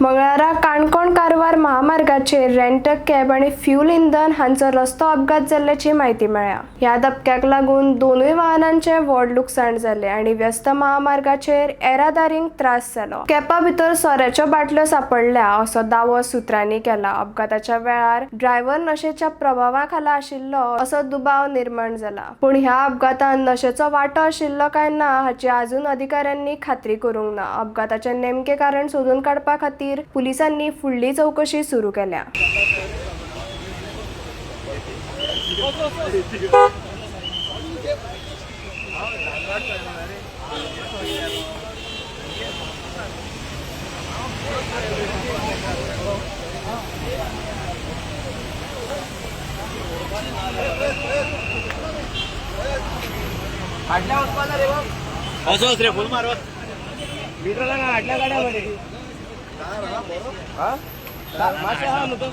मंगळारा Canacona Karwar महामार्गाचेर rent cab आनी fuel इंधन हांचो रस्तो अपघात जाल्ल्याची म्हायती मेळ्ळ्या. ह्या धपक्याक लागून दोनूय वाहनांचे व्हड लुकसाण जालें आनी व्यस्त महामार्गाचेर येरादारींक त्रास जालो. कॅपा भितर सोऱ्याच्यो बाटल्यो सांपडल्या असो दावो सुत्रांनी केला. अपघाताच्या वेळार ड्रायव्हर नशेच्या प्रभावा खाला आशिल्लो असो दुबाव निर्माण जाला. पूण ह्या अपघातान नशेचो वांटो आशिल्लो काय ना हाची अजून अधिकाऱ्यांनी खात्री करूंक ना. अपघाताचें नेमकें कारण सोदून काडपा खातीर पुलिसांनी फुडली चवकशी सुरू केल्या. असोच रे फुल मारवत लिटरला ना आडल्या गाड्या मध्ये. हा माशे हा न्हू तो.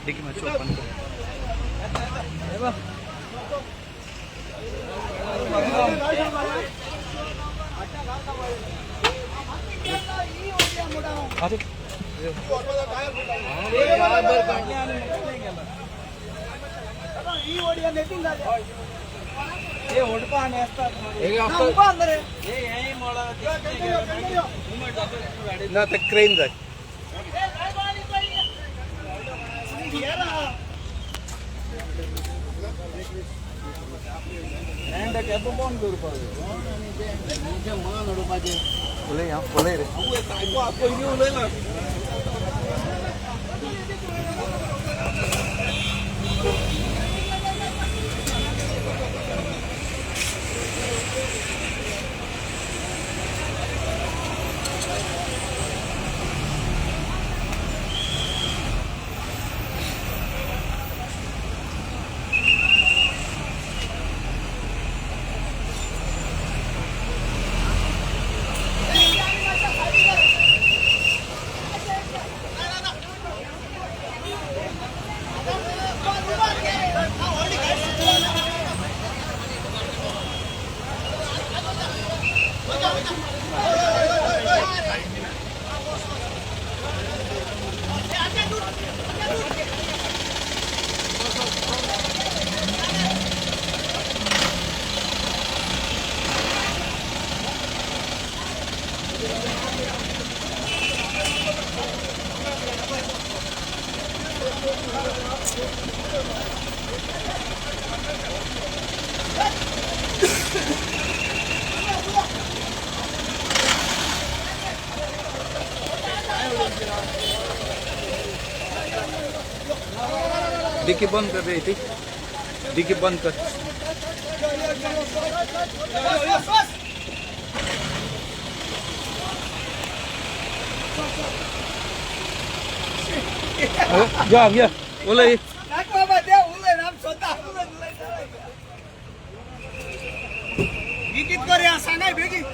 डिकी मातशी ओपन कर. अरे ना ते क्रेन जाय. उलय आं, उलय रे. डिकी बंद कर रे, ती डिकी बंद कर. या या उलय. सांगाय बेगीन.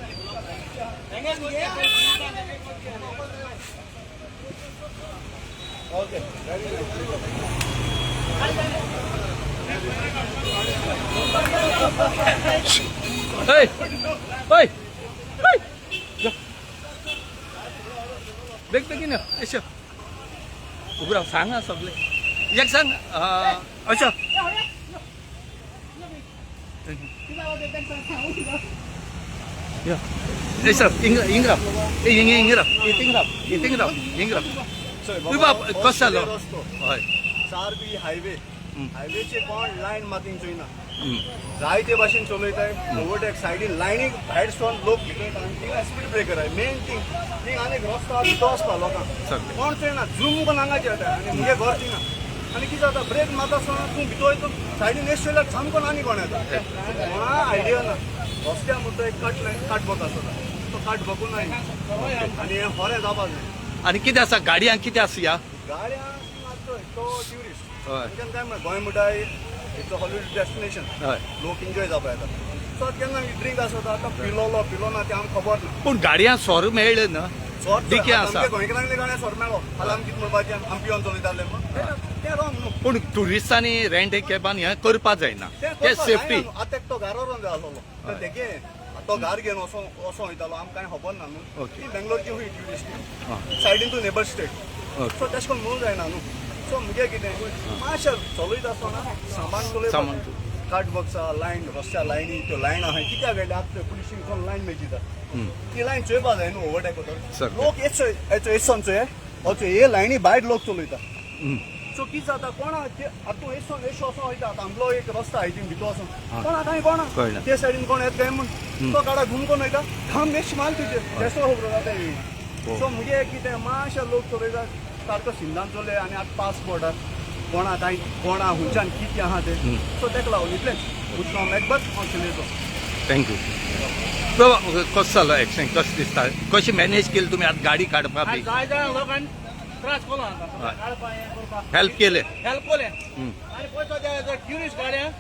Hey! Hey! Hey! या. बेग बेगीन यो, अशें उबो राव, सांग आं सगळें एक सांग, अशें. यो अशें हिंग हिंग राव, ए हिंग हिंग राव, हिंग राव, हिंग राव, हिंग राव. तुय बाब कसो जालो? हय. चार बी हायवे, हायवेचे कोण लायन मातीन चोयना. जायते भाशेन चलयताय, ओवरटेक सायडीन लायनीक भायर सोन लोक भितर येता आनी थिंगा स्पीड ब्रेकर आहे मेन थिंग. थिंग आनी एक रस्तो आहा भितर वचपा लोकांक. सगळें. कोण चोयना, झूम करून हांगाचेर येता आनी मुगे घर थिंगा आनी कितें जाता, ब्रेक मारता आसतना तूं भितर वयता, सायडीन येश चोयल्यार सामको आनी कोण येता, कोणा आयडिया ना. रस्त्या म्हणटा एक कट लायन कट बक आसता, तो कट बकून आनी हें बरें जावपा जाय. आनी कितें आसा गाडयांक, कितें आसा ह्या? गाड्यां तो ट्युरिस्ट हय. काय म्हणटा, गोंय म्हणटा it's a holiday destination. हय. लोक एन्जॉय जावपा येता. सो केन्ना ड्रिंक आसता, आतां पिलोलो पिलो ना तें आमकां खबर ना. पूण गाडयांक सोरो मेळ्ळें ना? सोर डिके आसा. गोंयकारांक गाड्या सोर मेळो हाल आमी कितें म्हणपाचें, आमी पिवन चलयताले तें रॉंग न्हू. पूण ट्युरिस्टांनी रेंट कॅबान हें करपा जायना, ते सेफ्टी. आतां एकटो घार व्हरोन जाय आसलो तर तेगे तो घार घेवन वचों वचों वयतालो, आमकां कांय खबर ना न्हू. ती बेंगलोरची हुंय ट्युरिस्ट, सायडीन तूं नेबर स्टेट. सो तेश कोन म्हणून जायना न्हू. सो मुगे कितें मातशें चलयता आसतना सामान सामान. चलयता, काट बॉक्सा लायन रस्त्या लायनी त्यो लायन आहा कित्याक घायल्या, आतां पुलिशीन कोण लायन मेजिता ती लायन चोयपा जाय न्हू ओवरटेक करता लोक. येचो येचो येसोन चोय अचो हे लायनी भायर लोक चलयता. सो कितें जाता कोणा आतां तूं येसोन येशो वचोन वयता, आतां आमलो एक रस्तो हायजीन भितर वचोन कोणा कांय कोणा ते सायडीन कोण येता काय म्हूण तो गाडा घुम कोण वयता, थांब बेश माल तुजेर तेसो खबर जाता. सो मुगे कितें मातशे लोक चलयता सारको शिंदान चलय आनी आतां पासपोर्टार कोणा कांय कोणा हुंच्यान कितें आहा तें. सो तेका लागून इतलेंच उठलो एकबत हांव चलयतो. Thank you. कसो जालो एक्सिडेंट, कशें दिसता, कशें मॅनेज केली तुमी आतां गाडी काडपा बी? जाय जाय लोकांनी त्रास केलो आतां काडपा हें करपा. हेल्प केले? हेल्प केलें. आनी पयसो ट्युरिस्ट गाडयांक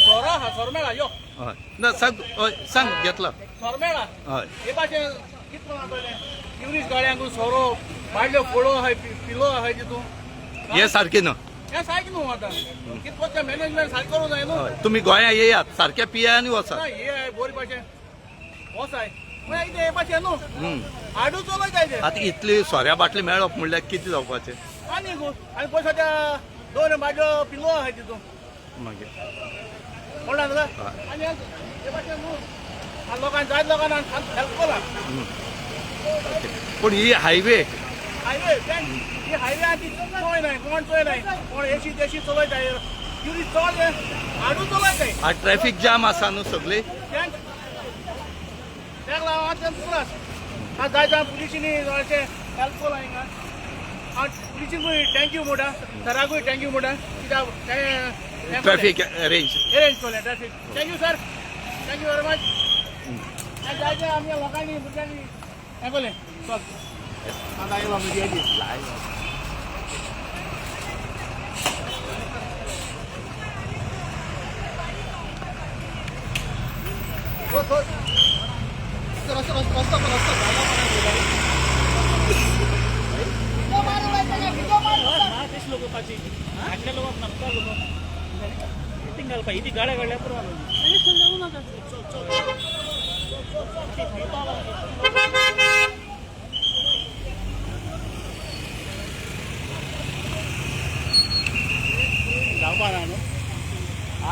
सोरो आहा, सोरो मेळा यो. हय, ना सांग, हय सांग घेतला. सोरो मेळा. हय. हे भाशेन कितें करून पळयलें ट्युरिस्ट गाडयांक सोरो बाडल्यो फोडो आहाय, पिलो आहाय तितून. हे सारकें न्हू. हें सारकें न्हू आतां कितें करचें, मॅनेजमेंट सारकें करूंक जाय न्हू. तुमी गोंया येयात सारकें पिया आनी वचात. हे बोरी भाशेन वसाय कितें हे भाशेन न्हू आडू चलयताय ते. आतां इतली सोऱ्या बाटली मेळप म्हणल्यार कितें जावपाचें? आनी आनी पयसो त्या दोन बाटल्यो पिलो आहाय तितून. मागीर कोणा तुका आनी हे भाशेन न्हू आनी लोकांक जायत लोकांक हेल्प केला. पूण ही हायवे हायवे ही हायवे आनी ती चोय नाय, कोण चोय नाय, कोण एशी तेशी चलयताय ट्युरिस्ट चड आडू चलयताय. आतां ट्रॅफिक जाम आसा न्हू सगळी. तेका लागून आतां त्रास आतां जाय जाय पुलिशींनी अशें हेल्प केलां हिंगा. हांव पुलिशींकूय thank you म्हणटा, सराकूय thank you म्हणटा, कित्याक तें ट्रॅफिक अरेंज अरेंज केलें traffic. Thank you sir, thank you very much. जाय जाय आमच्या लोकांनी भुरग्यांनी हें केलें. चल आतां आयलो मिडियाची.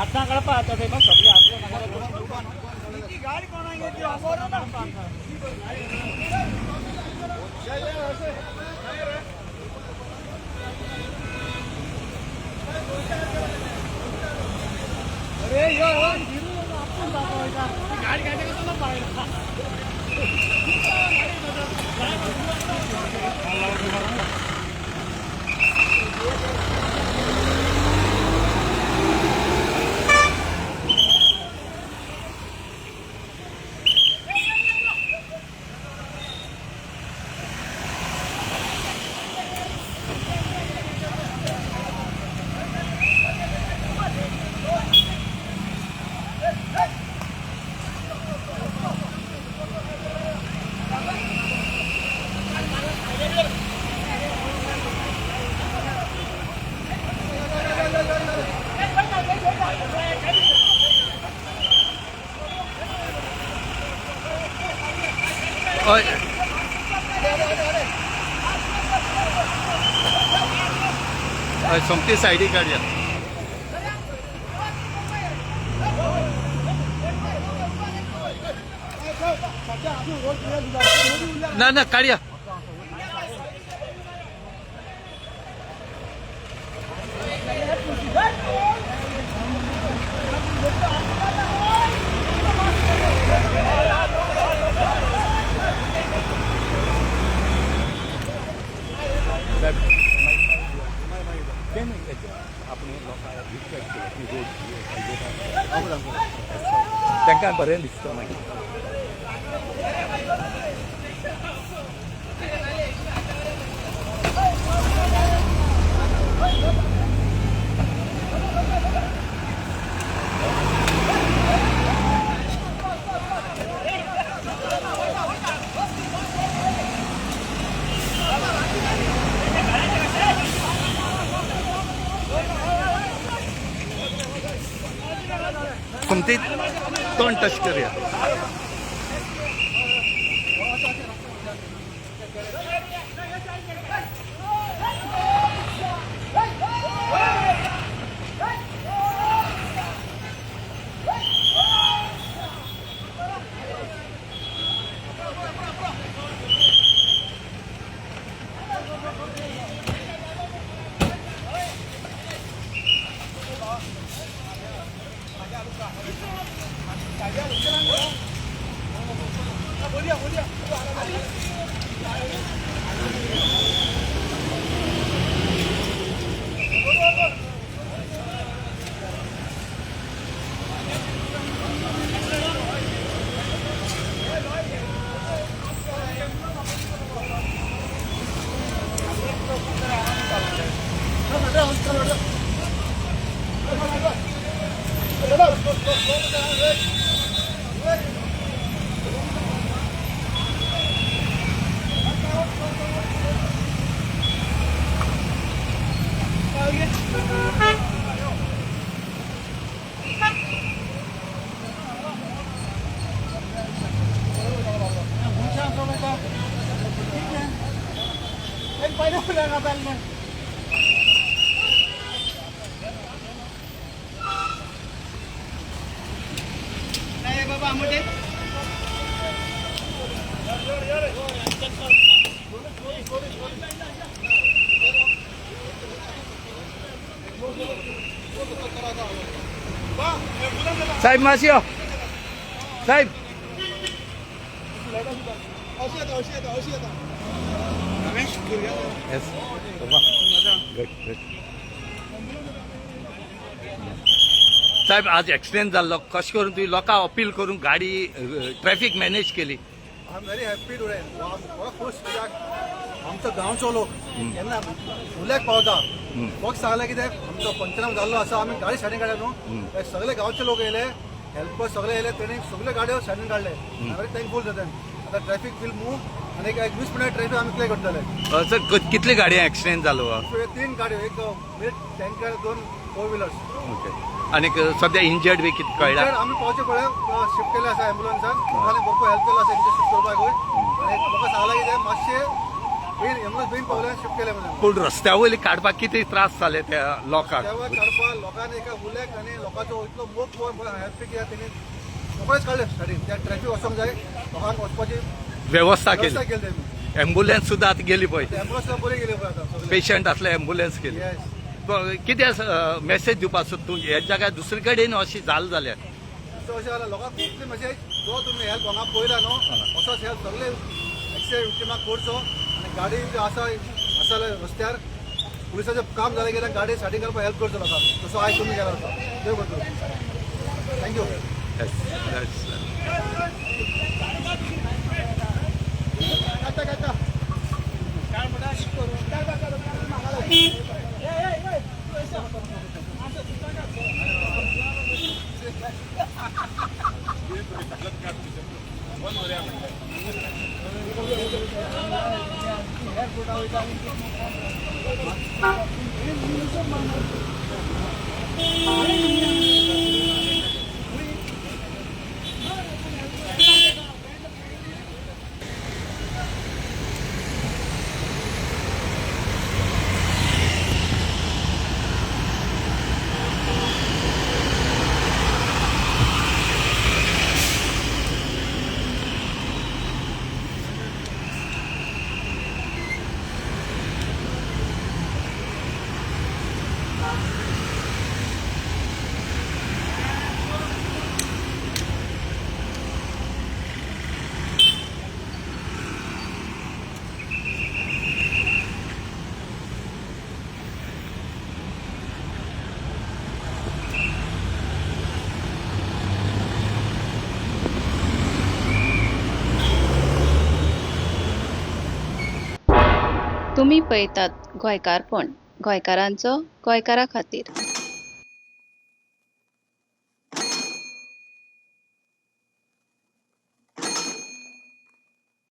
आतां कळपा आतां ते सगळे गाडी कोणाक येतली खबर ना. गाडी गाडी. हय हय, सोमती सायडीक काडया. ना ना काडया. तांकां बरें दिसता मागीर. सोमती तोंड टच करया. साहेब माशी यो साहेब. Yes. Good, good. साहेब आज एक्सिडेंट जाल्लो कशें करून तुवें लोकांक अपील करून गाडी ट्रॅफिक मॅनेज केली? I am very happy today. बरो खूश कित्याक आमचो गांवचो लोक केन्ना उल्याक पावता. लोक सांगले कितें आमचो पंचनाम जाल्लो आसा, आमी गाडी सायडीन काडल्या न्हू, ते सगळे गांवचे लोक येयले, हेल्पर सगळे येयले, तेणी सगळे गाडयो सायडीन काडले. I very thankful to them. आतां ट्रॅफिक will move आनी एक 20 मिनट ट्रॅफिक आमी क्लियर करतले. सर कितले गाडयांक एक्सिडेंट जालो? 3 गाडयो, एक मिल्क टँकर, 2 4 व्हिलर्स. ओके. आनीक सद्या इंजर्ड बी कितें कळ्ळा? आमी पावचे पळय शिफ्ट केले आसा एम्बुलन्सान, लोकांनी भरपूर हेल्प केलो आसा तेंचे शिफ्ट करपाकूय. आनी म्हाका सांगलां कितें मातशें बेगीन एम्बुलन्स बेगीन पावले शिफ्ट केले म्हणून. पूण रस्त्या वयले काडपाक कितें त्रास जाले त्या लोकांक? तेव्हा काडपाक लोकांनी एका उल्याक आनी लोकांचो इतलो मोग पळोवन हेल्प कित्याक तेणी रोखडेच काडले सायडीन. त्या ट्रॅफिक वचोंक जाय, लोकांक वचपाची वेवस्था वेवस्था केली. केली तेमी. एम्बुलन्स सुद्दां आतां गेली पळय, एम्बुलन्स बरी गेली पळय आतां सगळे. पेशंट आसले एम्बुलन्स गेली. येस. कितें मेसेज दिवपाक सोदता तूं ह्या जाग्यार दुसरे कडेन अशी जाल जाल्यार? अशें जाल्यार लोकांक इतली मेसेज जो तुमी हेल्प हांगा पळयला न्हू असोच हेल्प सगळे एक्सिडेंट विक्टिमाक करचो. आनी गाडी जी आसा आसा जाल्यार रस्त्यार पुलिसाचें काम जालें गेल्यार गाडी सायडीन घालपाक हेल्प करचो लोकांक, तसो आयज तुमी केला आसा. देव करतलो. Thank you. काडटा काडटा. तुमी पळयतात गोंयकारपण, गोंयकारांचो गोंयकारा खातीर.